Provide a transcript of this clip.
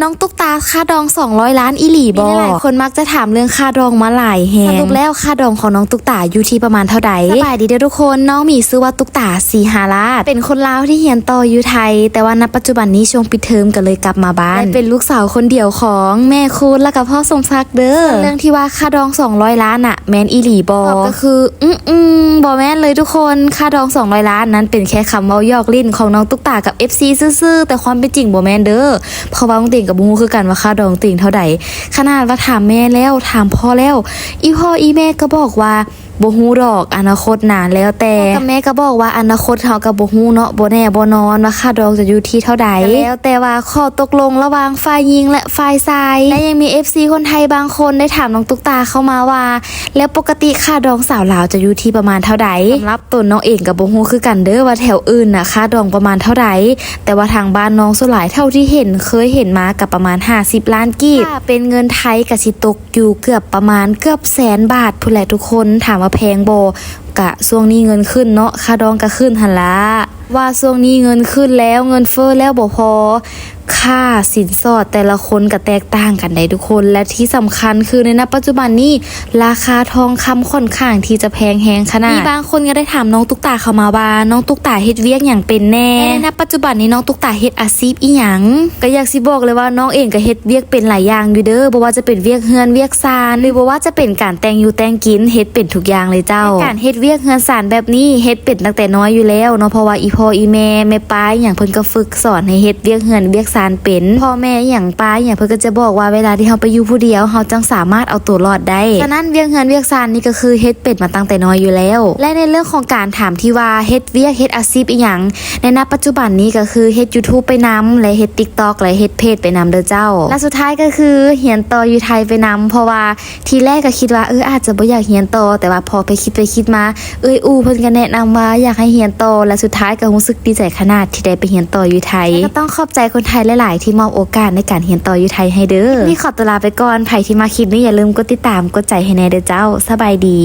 ນ້ອງຕຸກຕາຄ່າດອງສອງຮ້ອຍລ້ານອີ່ຫຼີບໍ? ມີຫຼາຍໆຄົນມັກຈະຖາມເລື່ອງຄ່າດອງມາຫຼາຍແຮງ. ສະຫຼຸບແລ້ວຄ່າດອງຂອງນ້ອງຕຸກຕາຢູ່ທີ່ປະມານເທົ່າໃດ? ສະບາຍດີເດີທຸກຄົນ, ນ້ອງມີຊື່ວ່າຕຸກຕາ ສີຫາລາດ ເປັນຄົນລາວທີ່ຮຽນຕໍ່ຢູ່ໄທ, ແຕ່ວ່ານະປັດຈຸບັນນີ້ຊ່ວງປິດເທີມກໍເລີຍກັບມາບ້ານ ແລະ ເປັນລູກສາວຄົນດຽວຂອງແມ່ຄູນ ແລະ ກໍພໍ່ສົມສັກເດີ. ສ່ວນເລື່ອງທີ່ວ່າຄ່າດອງສອງຮ້ອຍລ້ານນະ ແມ່ນອີ່ຫຼີບໍ? ຕອບກໍຄື ອືມໆ ບໍ່ແມ່ນເລີຍທຸກຄົນ. ຄ່າດອງສອງຮ້ອຍລ້ານນັ້ນເປັນແຄ່ຄຳເວົ້າຫຍອກຫຼິ້ນຂອງນ້ອງຕຸກຕາກັບເອັຟຊີຊື່ໆ, ແຕ່ຄວາມເປັນຈິງບໍ່ແມ່ນເດີ. ເພາະວ່ານ້ອງຕົວເອງກໍບໍ່ຮູ້ຄືກັນວ່າຄ່າດອງຕົວເອງເທົ່າໃດ. ຂະໜາດວ່າຖາມແມ່ແລ້ວ ຖາມພໍ່ແລ້ວ ອີ່ພໍ່ອີ່ແມ່ກໍບອກວ່າບໍ່ຮູ້ດອກ, ອະນາຄົດນະ ແລ້ວແຕ່. ພໍ່ກັບແມ່ກໍບອກວ່າອະນາຄົດເຮົາກໍບໍ່ຮູ້ເນາະ, ບໍ່ແນ່ບໍ່ນອນວ່າຄ່າດອງຈະຢູ່ທີ່ເທົ່າໃດ. ກໍແລ້ວແຕ່ວ່າຂໍ້ຕົກລົງລະຫວ່າງຝ່າຍຍິງ ແລະ ຝ່າຍຊາຍ. ແລະ ຍັງມີເອັຟຊີຄົນໄທບາງຄົນໄດ້ຖາມນ້ອງຕຸກຕາເຂົ້າມາວ່າ ແລ້ວປົກກະຕິຄ່າດອງສາວລາວຈະຢູ່ທີ່ປະມານເທົ່າໃດ? ສຳລັບຕົນນ້ອງເອງກໍບໍ່ຮູ້ຄືກັນເດີວ່າແຖວອື່ນນະຄ່າດອງປະມານເທົ່າໃດ, ແຕ່ວ່າທາງບ້ານນ້ອງສ່ວນຫຼາຍເທົ່າທີ່ເຫັນ ເຄີຍເຫັນມາກໍປະມານຫ້າສິບລ້ານກີບ, ຖ້າເປັນເງິນໄທກໍຊິຕົກຢູ່ເກືອບປະມານເກືອບແສນບາດພຸ້ນແຫຼະທຸກຄົນ. ຖາມວ່າແພງບໍ່? ກະຊ່ວງນີ້ເງິນຂຶ້ນເນາະ, ຄ່າດອງກະຂຶ້ນຫັ້ນລະ. ວ່າຊ່ວງນີ້ເງິນຂຶ້ນແລ້ວ ເງິນເຟີ້ແລ້ວບໍ່ພໍ, ຄ່າສິນສອດແຕ່ລະຄົນກະແຕກຕ່າງກັນໄດ໋ທຸກຄົນ. ແລະ ທີ່ສຳຄັນຄືໃນນະປັດຈຸບັນນີ້ ລາຄາທອງຄຳຂ້ອນຂ້າງທີ່ຈະແພງແຮງຂະໜາດ. ມີບາງຄົນກໍໄດ້ຖາມນ້ອງຕຸກຕາເຂົ້າມາວ່າ ນ້ອງຕຸກຕາເຮັດວຽກຫຍັງເປັນແດ່? ແລະ ໃນນະປັດຈຸບັນນີ້ນ້ອງຕຸກຕາເຮັດອາຊີບອີ່ຫຍັງ? ກໍຢາກຊິບອກເລີຍວ່ານ້ອງເອງກໍເຮັດວຽກເປັນຫຼາຍຢ່າງຢູ່ເດີ, ບໍ່ວ່າຈະເປັນວຽກເຮືອນວຽກຊານ ຫຼື ບໍ່ວ່າຈະເປັນການແຕ່ງຢູ່ແຕ່ງກິນ, ເຮັດເປັນທຸກຢ່າງເລີຍເຈົ້າ. ແຕ່ການເຮັດວຽກເຮືອນຊານແບບນີ້ ເຮັດເປັນຕັ້ງແຕ່ນ້ອຍຢູ່ແລ້ວເນາະ, ເພາະວ່າອີ່ພໍ່ອີ່ແມ່ ແມ່ປ້າອີ່ຫຍັງເພິ່ນກໍຝຶກສອນໃຫ້ເຮັດວຽກເຮືອນວຽກຊານເປັນ. ພໍ່ແມ່ອີ່ຫຍັງ ປ້າອີ່ຫຍັງ ເພິ່ນກໍຈະບອກວ່າເວລາທີ່ເຮົາໄປຢູ່ຜູ້ດຽວ ເຮົາຈັ່ງສາມາດເອົາຕົວລອດໄດ້. ສະນັ້ນ ວຽກເຮືອນວຽກຊານນີ້ກໍຄືເຮັດເປັນມາຕັ້ງແຕ່ນ້ອຍຢູ່ແລ້ວ. ແລະ ໃນເລື່ອງຂອງການຖາມທີ່ວ່າເຮັດວຽກ ເຮັດອາຊີບອີ່ຫຍັງ ໃນນະປັດຈຸບັນນີ້ກໍຄືເຮັດ YouTube ໄປນຳ ແລະ ເຮັດ TikTok ແລະ ເຮັດເພຈໄປນຳເດີເຈົ້າ. ແລະ ສຸດທ້າຍກໍຄືຮຽນຕໍ່ຢູ່ໄທໄປນຳ, ເພາະວ່າ ທີແລກກໍຄິດວ່າ ເອີ ອາດຈະບໍ່ຢາກຮຽນຕໍ່, ແຕ່ວ່າພໍໄປຄິດໄປຄິດມາ ເອື້ອຍອູ່ເພິ່ນກໍແນະນຳວ່າຢາກໃຫ້ຮຽນຕໍ່ ແລະ ສຸດທ້າຍກໍຮູ້ສຶກດີໃຈຂະໜາດທີ່ໄດ້ໄປຮຽນຕໍ່ຢູ່ໄທ. ແລະ ກໍຕ້ອງຂອບໃຈຄົນໄທຫຼາຍໆທີ່ມອບໂອກາດໃນການຮຽນຕໍ່ຢູ່ໄທໃຫ້ເດີ. ຄລິບນີ້ຂໍຕົວລາໄປກ່ອນ, ໃຜທີ່ມັກຄລິບນີ້ຢ່າລືມກົດຕິດຕາມ ກົດໃຈໃຫ້ແດ່ເດີເຈົ້າ. ສະບາຍດີ.